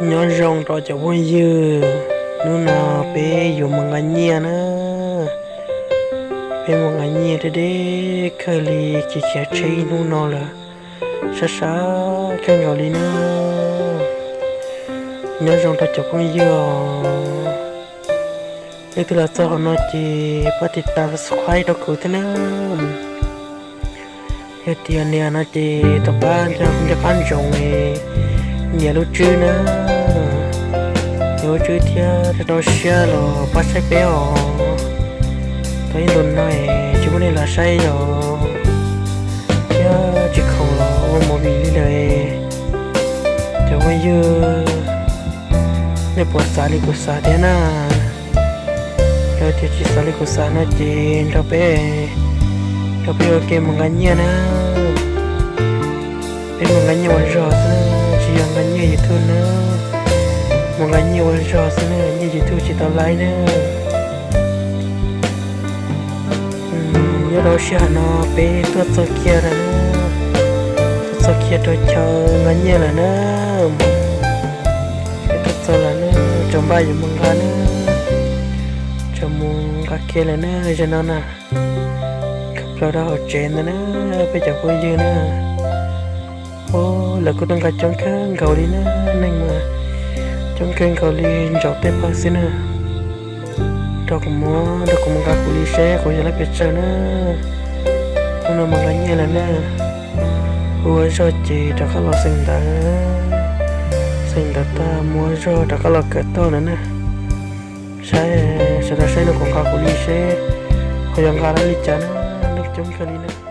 Nyob zoo rau cov phooj ywg, hnub no peb yuav mus nqa nyiaj na. Peb mus nqa nyiaj deb deb kawg li, tsis khiav tsheb ib hnub no lawm, sab sab kawg nkaus li na. Nyob zoo rau cov phooj ywg os, leej twg los txog hauv no ces pab tiv tas subscribe rau kuv thiab na. Yog tias nias no ces thov pab nco qab ntsoov nias lub tswb na, nias lub tswb thiab rau siab los pab saib peb os. Tau ib ntus no tsis muaj neeg los saib os, thiab tsis khoom los ua movie li lawm. Cov phooj ywg, nej puas xav li kuv xav thiab na? Yog tias tsis xav li kuv xav no ces nrog peb, nrog peb ua ke mus nqa nyiaj na. Peb mus nqa nyiaj ua zog xwb, tsis yog nqa nyiaj YouTube na, mus nqa nyiaj ua zog xwb na, nyiaj YouTube tsis tau laib na. Nyob rau sij hawm no peb tuaj txog kiag lawm na, tuaj txog kiag rau chaw nqa nyiaj lawm na. Peb tuaj txog lawm na, tsaus npaj yuav mus nqa na, tsaus mus nqa kiag lawm na, zaum no na. Kawg plaws rau hauv tsev ntawd na, peb cov phooj ywg na. Lawv kuj tuaj nqa coob kawg nkaus li na, neeg mas coob kawg nkaus li, ntsaum tej pawg xwb na. Rau kuv muab, rau kuv mus nqa kuv li seb kuv yog leej pes tsawg na. Hnub no mus nqa nyiaj lawm na. Ua zog ces rov qab los xeem ntawv, xeem ntawv tag mus ua zog rov qab los kawm toj lawm na. Saib, sawv daws saib no kuv nqa kuv li seb kuv yog nqa lawv li cas na, neeg coob kawg li na.